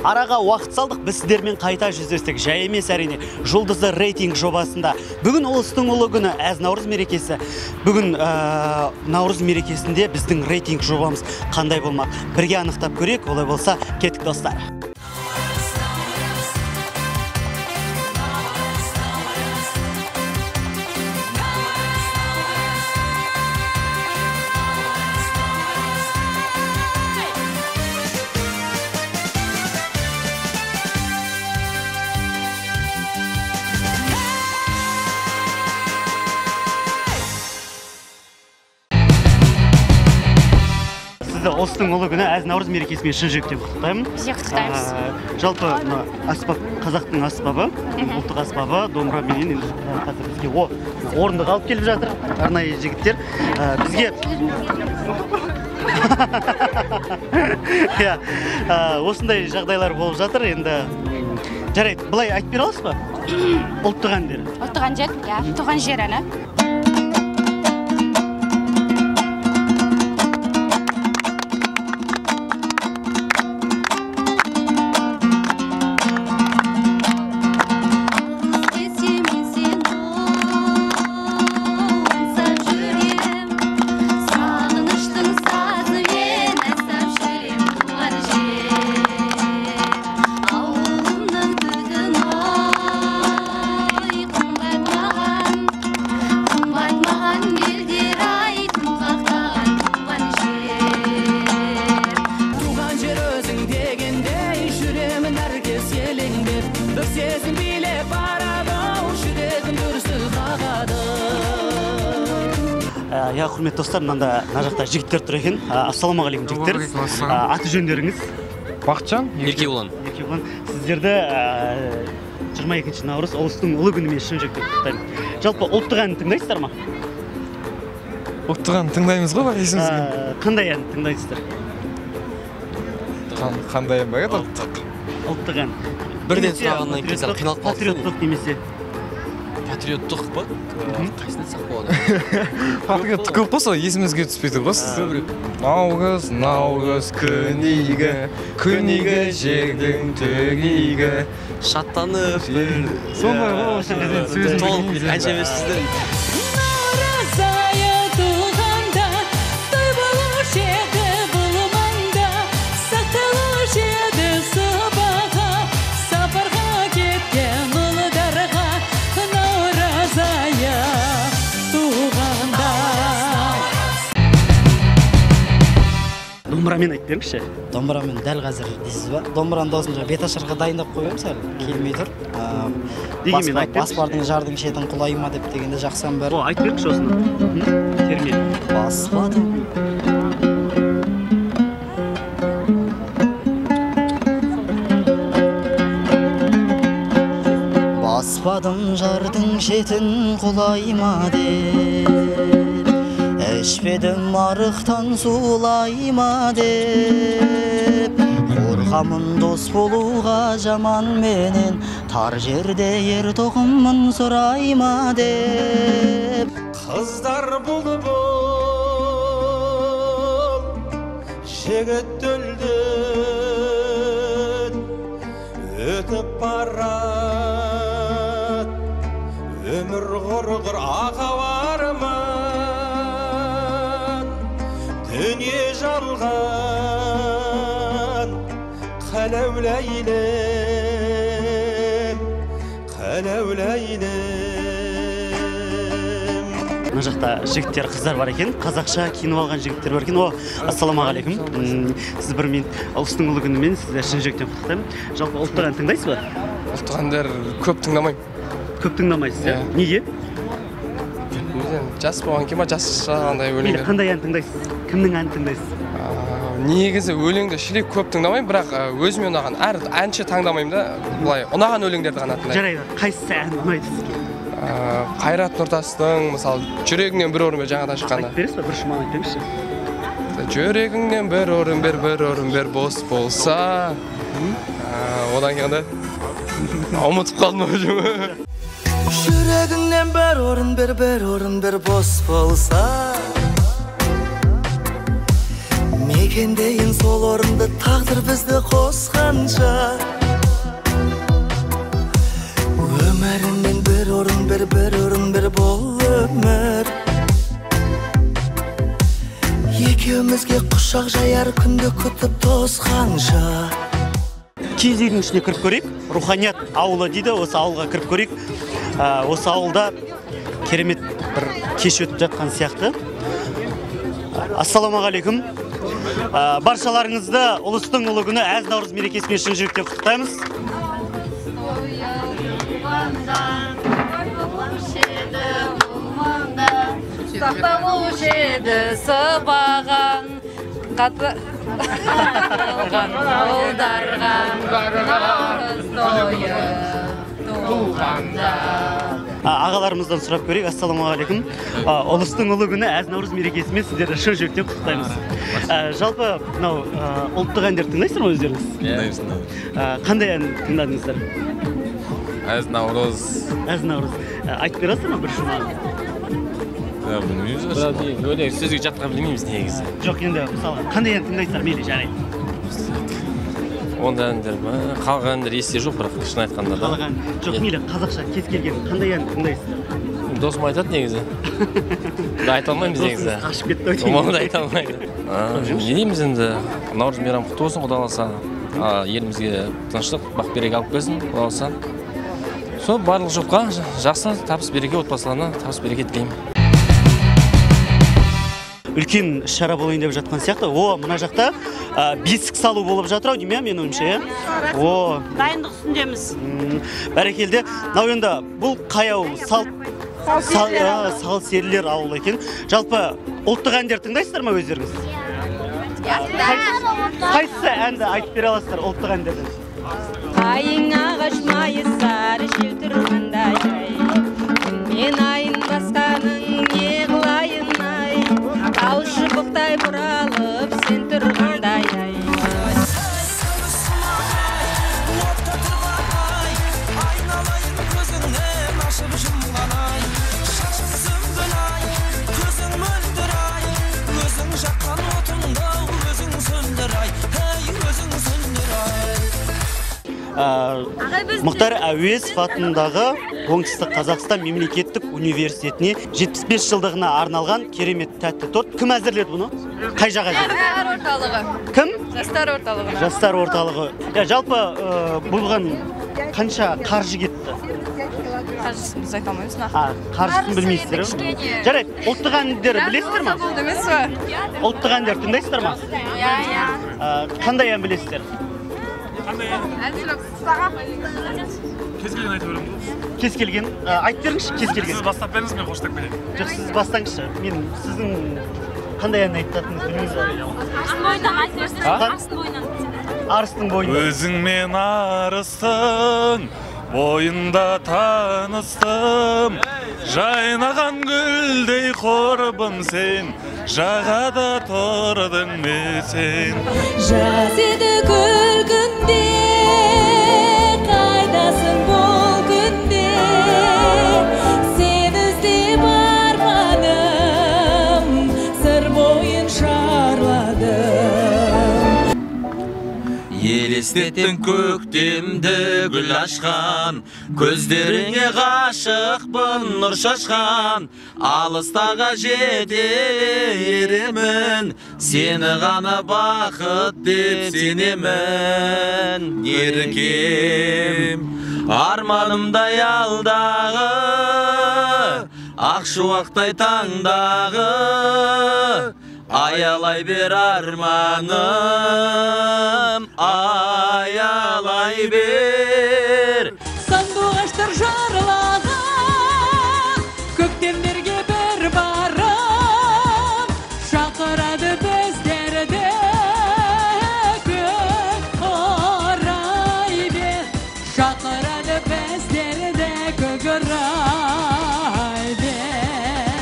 Араға уақыт салдық, біз сіздермен қайта жүздестік. Жай емес әрине, Жұлдызды рейтинг жобасында. Бүгін ұлыстың ұлы күні, әз Наурыз мерекесі. Бүгін Наурыз мерекесінде біздің рейтинг жобамыз қандай болмақ? Бірге анықтап көрейік, олай болса, кеттік достар. Ұлыстың ұлы күні әз Наурыз мерекесімен шын жүректен құттықтаймын. Біз де құттықтаймыз. Жалпы аспап, қазақтың аспабы, ұлттық аспабы домбыраменен енді қазір бізге орындық алып келіп жатыр арнайы жігіттер. Бізге осындай жағдайлар болып жатыр. Енді жарайды, былай айтып бере аласыз ба? Ұлттық әндер. Ұлттық әндер, иә, туған жер әні. Я, құрметті достар, мынанда мына жақта жігіттер тұр екен. Ассалаумағалейкум, жігіттер. Аты жөндеріңіз? Бақытжан, Еркебұлан. Еркебұлан, сіздерді 22 наурыз ұлыстың ұлы күнімен шын жүректен құттықтаймын. Жалпы ұлттық ән тыңдайсыздар ма? Ұлттық ән тыңдаймыз ғой, бар есімізге. Қандай ән тыңдайсыздар? Қандай ән бар еді? Ұлттық. Ұлттық ән. Бірден сұрағаннан кейін сәл қиналып қалдым. Патриоттық немесе патриоттық па? Қайсыны айтсақ болады? Патриоттық көп қой, сол есімізге түспей тұр ғой. Наурыз, Наурыз күн игі, күн игі жердің түгі. Шаттанып, сондай ғой, сөзін толық әнші емессіздер. Наурыз айы туғанда, той болушы еді бұл маңда, сақталушы еді сыбаға, сапарға кеткен ұлдарға. Наурыз айы туғанда. Домбырамен айтып беріңізші. Домбырамен дәл қазір дейсіз ба? Домбыраның дауысын жаңа беташарға дайындап қойып едім, сәл келмей тұр. Дегенмен айтып беріңізші. Баспардың жардың шетін құлай ма деп дегенде жақсы ән бар. О, айтып беріңізші осыны. Терме. Баспадым. Баспадым жардың шетін құлай ма деп, ішпедім арықтан сулай ма деп, қорқамын дос болуға жаманменен, тар жерде ер тоқымын сұрай ма деп. Қыздар бұлбұл, жігіт дүлдүл, өтіп барад өмір құрғыр ағау арман, дүние жалған қалау ләйлім, қалау ләйлім. Мына жақта жігіттер, қыздар бар екен, қазақша киініп алған жігіттер бар екен. О, ассалаумағалейкум. Сіз бір минут ұлыстың ұлы күнімен сізді шын жүректен құттықтаймын. Жалпы ұлттық ән тыңдайсыз ба? Ұлттық әндер көп тыңдамаймын. Көп тыңдамайсыз, иә? Неге? Жас болған кейін ба, жасша андай өлеңдер. Қандай ән тыңдайсыз? Кімнің әнін тыңдайсыз? Негізі өлеңді шілей көп тыңдамаймын, бірақ өзіме ұнаған әр әнші таңдамаймын да, былай ұнаған өлеңдерді ғана тыңдаймын. Жарайды, қайсысы ән ұнайды сізге? Қайрат Нұртастың, мысалы, жүрегіңнен бір орын бер жаңадан шыққанда. Айтып бересіз ба? Бір шумағын айтып беріңізші. Жүрегіңнен бір орын бер, бір орын бер бос болса. Одан кейін қандай? Ұмытып қалдым өзім. Жүрегіңнен бір орын бер, бір орын бер бос болса, Мекендейін сол орынды тағдыр бізді қосқанша. Өміріңнен бір орын бер, бір орын бер бұл өмір. Екеумізге құшақ жаяр күнді күтіп тосқанша. Киіз үйдің ішіне кіріп көрейік. Руханият ауылы дейді, осы ауылға кіріп көрейік. Осы ауылда керемет бір кеш өтіп жатқан сияқты. Ассалаумағалейкум. Баршаларыңызды ұлыстың ұлы күні әз наурыз мерекесімен шын жүректен құттықтаймыз. Сақталушы еді сыбаған, қатты ұлдарға наурыз тойы туғанда. Ағаларымыздан сұрап көрейік. Ассалаумағалейкум. Ұлыстың ұлы күні әз наурыз мерекесімен сіздерді шын жүректен құттықтаймыз. Жалпы мынау ұлттық әндер тыңдайсыздар ма өздеріңіз? Тыңдаймыз. Қандай ән тыңдадыңыздар? Әз наурыз. Әз наурыз. Айтып бере аласыздар ма бір шумағын? Білмейміз. Өлең сөзге жатқа білмейміз негізі. Жоқ, енді мысалы қандай ән тыңдайсыздар? Мейлі, жарайды. Ондай әндер ма? Халық әндер есте жоқ, бірақ шын айтқанда да. Халық ән. Жоқ, мейлі, қазақша кез келген қандай ән тыңдайсыздар? Досым айтады негізі. Айта алмаймыз негізі. Досыңыз қашып кетті ау деймін. Оны да айта алмайды. Не дейміз енді? Наурыз мейрамы құтты болсын, Құдай қаласа. Елімізге тыныштық, бақ береке алып келсін, Құдай қаласа. Сол барлық жұртқа жақсы табыс береке, отбасыларына табыс береке тілеймін. Үлкен іс-шара болайын деп жатқан сияқты. О, мына жақта бесік салу болып жатыр ау деймін, менің ойымша, иә? О, дайындық үстіндеміз. Бәрекелді. Мынау енді бұл қай ауыл? Сал серілер ауылы екен. Жалпы ұлттық әндер тыңдайсыздар ма өздеріңіз? Қайсысы әнді айтып бере аласыздар ұлттық әндерден? Қайың ағаш майысар жел тұрғандай ай, мен айын басқаның не қылайын ай, тал шыбықтай бұралып сен тұрғандай ай. Мұхтар Әуезов атындағы Оңтүстік Қазақстан мемлекеттік университетіне 75 жылдығына арналған керемет тәтті торт. Кім әзірледі бұны? Қай жақ әзірледі? Жастар орталығы. Кім? Жастар орталығы. Жастар орталығы. Жалпы бұған қанша қаржы кетті? Қаржысын біз айта алмаймыз нақты. Қаржысын білмейсіздер? Жарайды, ұлттық әндер білесіздер ма? Емес пе? Ұлттық әндер тыңдайсыздар ма? Иә, иә. Қандай ән білесіздер? Кез келген айтып беремін ғой. Кез келген? Айтып беріңізші, кез келген. Сіз бастап беріңіз, мен қоштап берейін. Жоқ, сіз бастаңызшы. Мен сіздің қандай ән айтатыныңызды білмеймін. Арыстың бойынан айтып берсеңіз. Арыстың бойынан. Арыстың бойынан. Өзіңмен арыстың бойында таныстым. Жайнаған гүлдей құрбым сен, жағада тұрдың мен сен. Жаз еді күлкіңде, қайдасың бұл күнде? Сені іздеп арманым, сыр бойын шарладым. Елестеттің көктемді гүл ашқан, көздеріңе ғашықпын нұр шашқан, алыстарға жетелеремін, сені ғана бақыт деп сенемін. Еркем, арманымдай алдағы, ақ шуақтай таңдағы, аялай бер арманым, аялай бер. Сандуғаштар жарлаған, көктемдерге бір барып, шақырады біздерді көк орай бер, шақырады біздерді көк орай бер.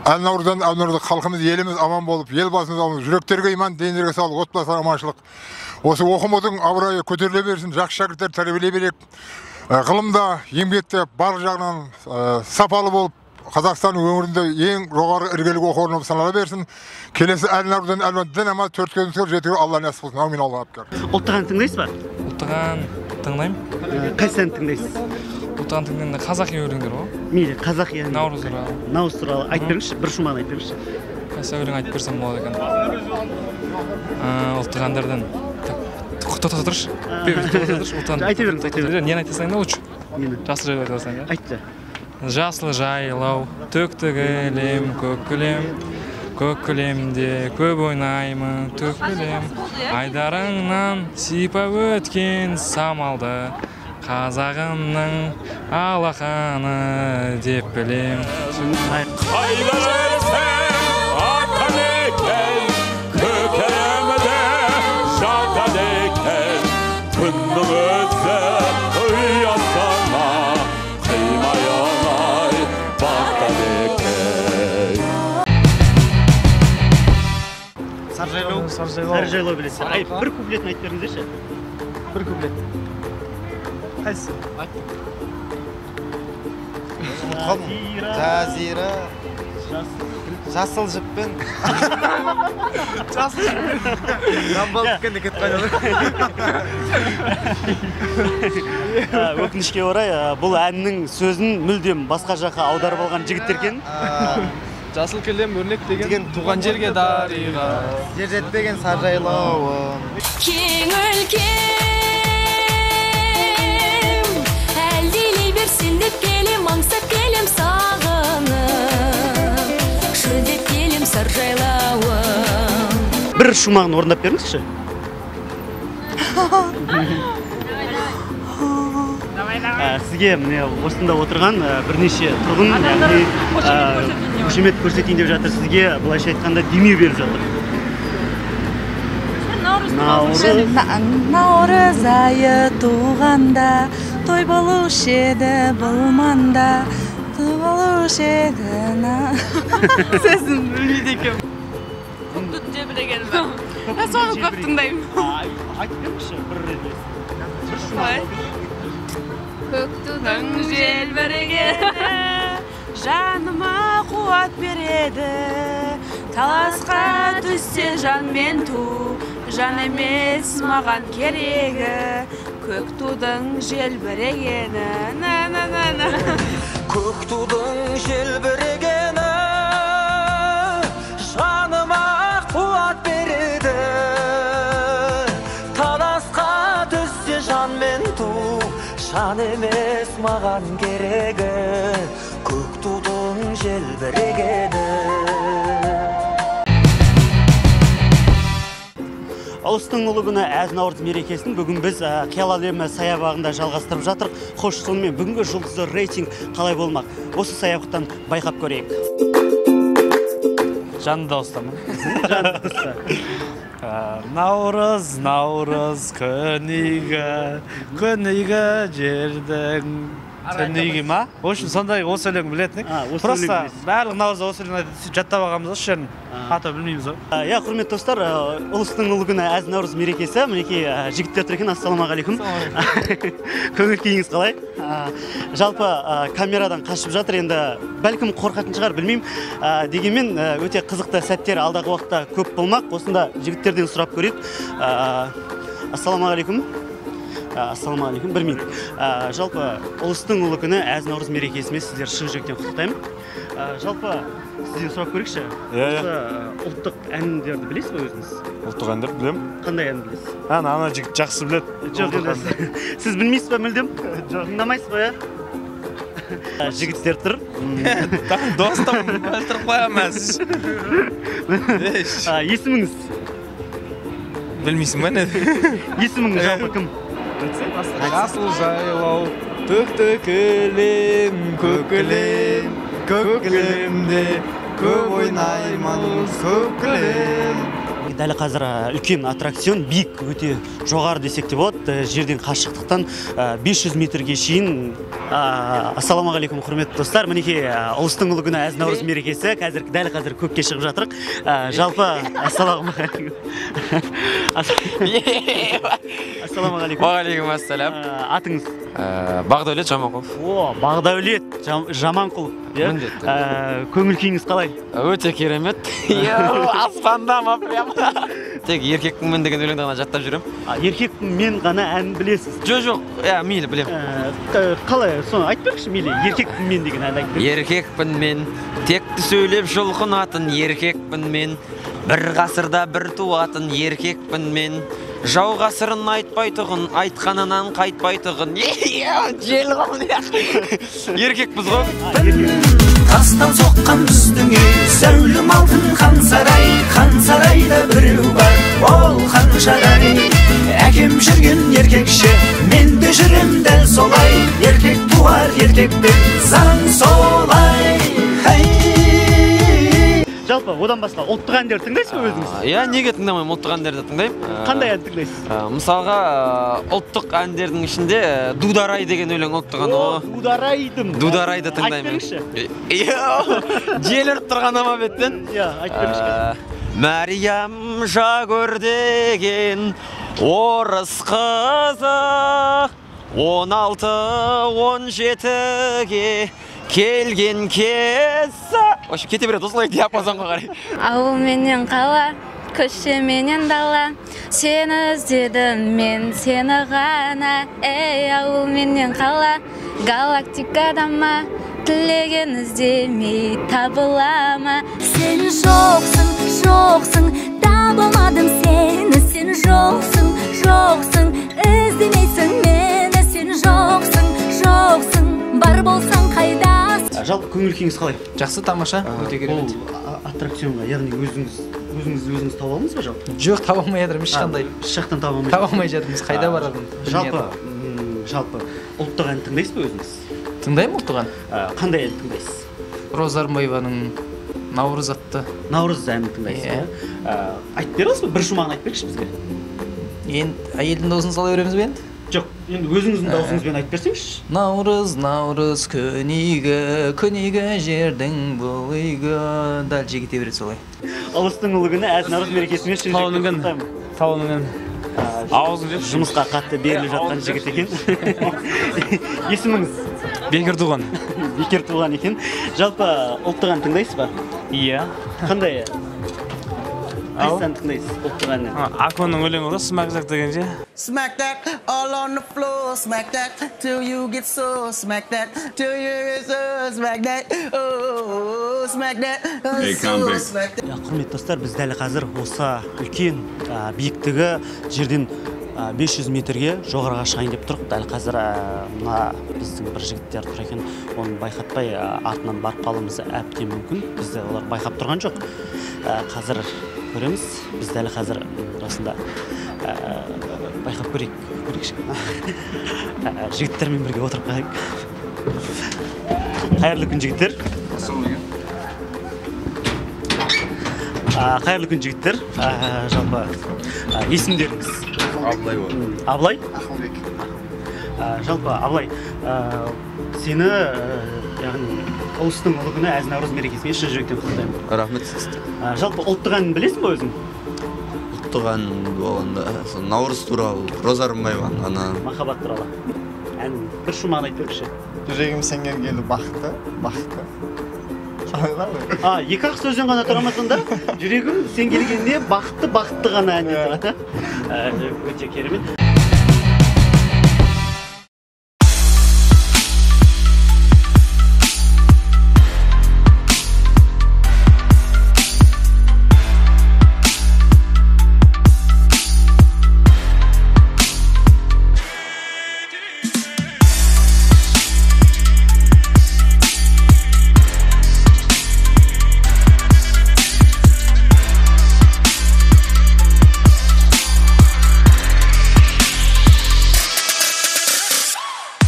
Әл наурыздан әл наурызда халқымыз, еліміз аман болып, ел басымыз аман, жүректерге иман, денелерге саулық, отбасыларға аманшылық. Осы оқымудың абыройы көтеріле берсін, жақсы шәкірттер тәрбиелей берейік. Ғылымда, еңбекте барлық жағынан сапалы болып, Қазақстан өңірінде ең жоғары іргелі оқу орны болып санала берсін. Келесі әл наурыздан әлуан дін амал төрт көзіміз көріп жетуге Алла нәсіп қылсын. Аумин, Алла әпкер. Ұлттық ән тыңдайсыз ба? Ұлттық ән тыңдаймын. Қайсы ән тыңдайсыз? Ұлттық ән тыңдаймын, қазақи өлеңдер ғой. Мейлі, қазақи ән. Наурыз туралы. Наурыз туралы айтып беріңізші, бір шумағын айтып беріңізші. Қайсы өлең айтып берсем болады екен? Ұлттық әндерден. Тоқтата тұршы. Тоқтата тұршы, ұлттық ән. Айта беріңіз, айта беріңіз. Нені айта салайын да лучше? Нені? Жасыл жайлау айта салайын, да? Айтты. Жасыл жайлау, төкті кілем, көк кілем, көк кілемде көп ойнаймын, төк кілем. Айдарыңнан сипап өткен самалды, қазағымның алақаны деп білем. Қайда жүрсің, атамекен, көкемде жатады екен, күннің өзі ұясына қимай оңай батады екен. Саржайлау. Саржайлау білесіз. Ай, бір куплетін айтып беріңіздерші. Бір куплет. Қайсысы? Ұмытып қалдым. Жазира. Жасыл жіппен. Жасыл жіппен. Дамбал тіккенде кетіп қалды. Өкінішке орай, бұл әннің сөзін мүлдем басқа жаққа аударып алған жігіттер екен. Жасыл кілем өрнек деген туған жерге дариға. Жер жетпеген саржайлауым. Кең өлкем, әлдилей берсін деп келем, аңсап келем сағынып, шөлдеп келем саржайлауым. Бір шумағын орындап беріңізші. Сізге міне осында отырған бірнеше тұрғын, яғни қошемет көрсетейін деп жатыр, сізге былайша айтқанда демеу беріп жатыр. Наурыз айы туғанда той болушы еді бұл маңда, той болушы еді. Сөзін білмейді екенмін. Көк желбіреген бар. Мен соны көп тыңдаймын. Айтып беріңізші бір рет. Бір шумақ. Көк тудың желбірегені жаныма қуат береді. Таласқа түссе жан мен ту, жан емес маған керегі. Көк тудың желбірегені. На-на-на-на. Көк тудың желбірегені жаныма қуат береді. Таласқа түссе жан мен ту, жан емес маған керегі. Көк тудың желбірегені. Ұлыстың ұлы күні әз наурыз мерекесін бүгін біз Қиял әлемі саябағында жалғастырып жатырық. Хош, сонымен бүгінгі жұлдызды рейтинг қалай болмақ? Осы саябақтан байқап көрейік. Жанды дауыста ма? Жанды дауыста. Наурыз, наурыз күнігі, күнігі жердің түнігі ма? В общем, сондай осы өлең білетін едік. Просто барлық наурызда осы өлең айтып жаттап алғанбыз осы жерін. Аты білмейміз ғой. Иә, құрметті достар, ұлыстың ұлы күні әз наурыз мерекесі. Мінекей жігіттер тұр екен. Ассалаумағалейкум. Көңіл күйіңіз қалай? Жалпы камерадан қашып жатыр енді, бәлкім қорқатын шығар, білмеймін. Дегенмен өте қызықты сәттер алдағы уақытта көп болмақ. Осында жігіттерден сұрап көрейік. Ассалаумағалейкум. Ассалаумағалейкум, бір минут. Жалпы ұлыстың ұлы күні әз наурыз мерекесімен сіздер шын жүректен құттықтаймын. Жалпы сізден сұрап көрейікші. Осы ұлттық әндерді білесіз бе өзіңіз? Ұлттық әндерді білемін. Қандай ән білесіз? Ән ана жігіт жақсы біледі. Жоқ, енді сіз білмейсіз бе мүлдем? Жоқ, тыңдамайсыз ба, иә? Жігіттер тұр. Достым, өлтіріп қоямын. Есіміңіз? Білмейсің ба не? Есіміңіз жалпы кім? Жасыл жайлау, төкті кілем, көк кілем, көк кілемде көп ойнаймын, көк кілем. Дәл қазір үлкен аттракцион, биік, өте жоғары десек те болады, жерден қашықтықтан 500 метрге шейін. Ассалаумағалейкум, құрметті достар. Мінекей ұлыстың ұлы күні әз наурыз мерекесі. Қазір дәл қазір көкке шығып жатырық. Жалпы ассалаумағалейкум. Ассалаумағалейкум. Уағалейкум ассалам. Атыңыз? Бағдәулет Жаманқұлов. О, Бағдәулет Жаманқұлов. Міндетті. Көңіл күйіңіз қалай? Өте керемет. Аспанда ма прям. Тек еркекпін мен деген өлеңді ғана жаттап жүремін. Еркекпін мен ғана ән білесіз? Жоқ, иә, мейлі білемін. Қалай, соны айтып беріңізші, мейлі, еркекпін мен деген әнді айтып беріңізші. Еркекпін мен, текті сөйлеп жұлқынатын еркекпін мен, бір ғасырда бір туатын еркекпін мен, жау ғасырын айтпайтұғын, айтқанынан қайтпайтұғын. Жел ғой, еркекпіз ғой. Тастан соққан біздің үй, зәулім алтын хан сарай, хан сарайда біреу бар, ол хан Жарай. Әкем жүрген еркекше, мен де жүрем дәл солай, еркек туар еркекпен, заң солай. Жалпы, одан басқа ұлттық әндер тыңдайсыз ба өзіңіз? Иә, неге тыңдамаймын, ұлттық әндерді тыңдаймын. Қандай ән тыңдайсыз? Мысалға, ұлттық әндердің ішінде Дударай деген өлең ұлттық ән. О, Дударайдым. Дударайды тыңдаймын. Айтып беріңізші. Жел ұрып тұрған ама беттен. Иә, айтып беріңізші. Мәриям Жагөр деген орыс қызы 16-17-ге келген кезі. Вообще кете береді осылай диапазонға қарай. Ауыл менен қала, көше менен дала, сені іздедім мен, сені ғана. Ей, ауыл менен қала, галактикада ма, тілеген іздемей табыла ма? Сен жоқсың, жоқсың, табылмадым сені. Сен жоқсың, жоқсың, іздемейсің мені. Сен жоқсың, жоқсың, бар болсаң қайдасың? Жалпы көңіл күйіңіз қалай? Жақсы, тамаша, өте керемет. Бұл аттракционға, яғни өзіңіз таба алдыңыз ба жалпы? Жоқ, таба алмай жатырмын ешқандай. Еш жақтан таба алмай. Таба алмай жатырмыз, қайда барарымды. Жалпы ұлттық ән тыңдайсыз ба өзіңіз? Тыңдаймын ұлттық ән. Қандай ән тыңдайсыз? Роза Рымбаеваның Наурыз атты. Наурыз әнін тыңдайсыз ба? Айтып бере аласыз ба? Бір шумағын айтып беріңізші бізге. Енді әйелдің дауысын сала береміз бе енді? Жоқ, енді өзіңіздің дауысыңызбен айтып берсеңізші. Наурыз, наурыз, күн игі, жердің бұл игі. Дәл жегіте береді солай. Ұлыстың ұлы күні әз наурыз мерекесімен шын жүректен құттықтаймын. Тауының күні. Аузын жеп. Жұмысқа қатты беріліп жатқан жігіт екен. Есіміңіз? Бекер Туған. Бекер Туған екен. Жалпы ұлттық ән тыңдайсыз ба? Иә. Қандай? Қайсысын ән тыңдайсыз ұлттық әннен? Аконның өлеңі ғой, Smack that деген ше. Smack that all on the floor, smack that till you get sore, smack that till you get sore, smack that, oh, smack that, oh, smack that. Құрметті достар, біз дәл қазір осы үлкен биіктігі жерден 500 метрге жоғарыға шығайын деп тұрық. Дәл қазір мына біздің бір жігіттер тұр екен, оны байқатпай артынан барып қалуымыз әбден мүмкін. Бізді олар байқап тұрған жоқ. Қазір көреміз. Біз дәл қазір осында байқап көрейікші. Жігіттермен бірге отырып қалайық. Қайырлы күн, жігіттер. Қайырлы күн, жігіттер. Жалпы есімдеріңіз? Абылай болады. Абылай? Ақылбек. Жалпы Абылай, сені яғни ұлыстың ұлы күні әз наурыз мерекесімен шын жүректен құттықтаймын. Рахмет сізге. Жалпы ұлттық әнін білесің ба өзің? Ұлттық ән болғанда сол Наурыз туралы, Роза Рымбаеваның ғана. Махаббат туралы. Ән бір шумағын айтып берші. Жүрегім сенген келді бақытты, бақытты. Екі ақ сөзден ғана тұра ма сонда? Жүрегім сен келгенде бақытты, бақытты ғана әннен тұрады. Өте керемет.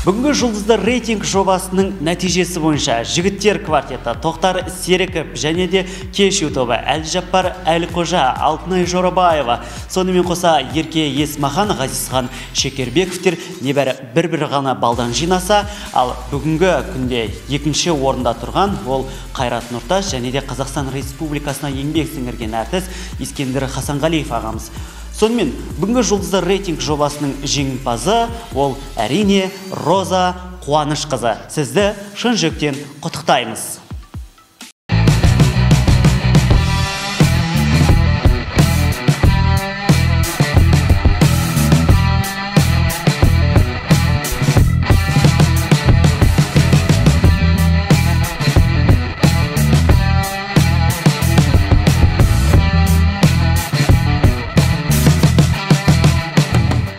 Бүгінгі Жұлдыздар рейтинг жобасының нәтижесі бойынша жігіттер квартеті Тоқтар Серіков және де Кешу тобы Әлжаппар Әлқожа, Алтынай Жорабаева, сонымен қоса Ерке Есмахан, Ғазизхан Шекербековтер небәрі бір-бір ғана балдан жинаса, ал бүгінгі күнде екінші орында тұрған ол Қайрат Нұртас және де Қазақстан Республикасына еңбек сіңірген әртіс Ескендір Хасанғалиев ағамыз. Сонымен, бүгінгі Жұлдызды рейтинг жобасының жеңімпазы ол әрине Роза Қуанышқызы. Сізді шын жүректен құттықтаймыз.